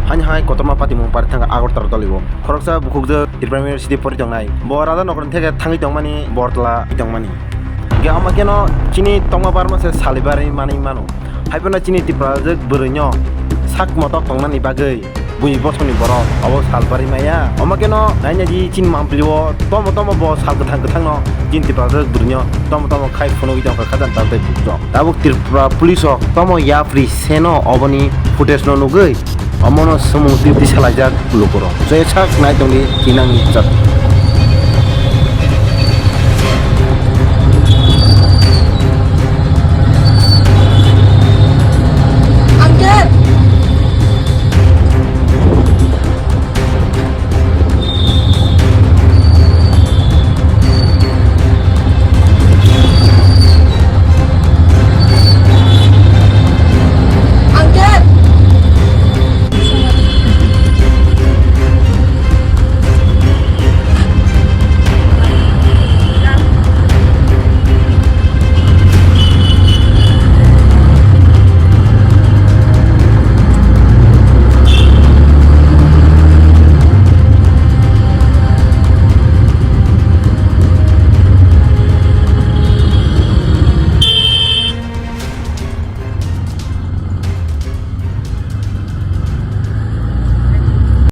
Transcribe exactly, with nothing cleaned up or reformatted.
Ani hai kotorma patimung pari thangkha Agartala tolibo. Khoroksa bukhukjwk Tripura University pori tongnai. Bo Raja Nagarni theke thangwi tongmani, Bortala tongmani. Hingke omo kheno chini tongma barma se salibari manwi mano. Haiphano chini Tiprajwk bwrwino sak motok tongnani bagwi buini bosongni borok obo salbari maya. Omo kheno naina di chini mamplio tomo tomo bo sal kwthang kwthangno chini Tiprajwk bwrwino tomo tomo khai phunugwi tongkha khajang tal tei bukjok. Tabuk Tripura Police o tomo yapri seno oboni footage no nugwi omono swmung twi twi salaijak lukurok. Chwngno sak nai tongdi kinangni jat.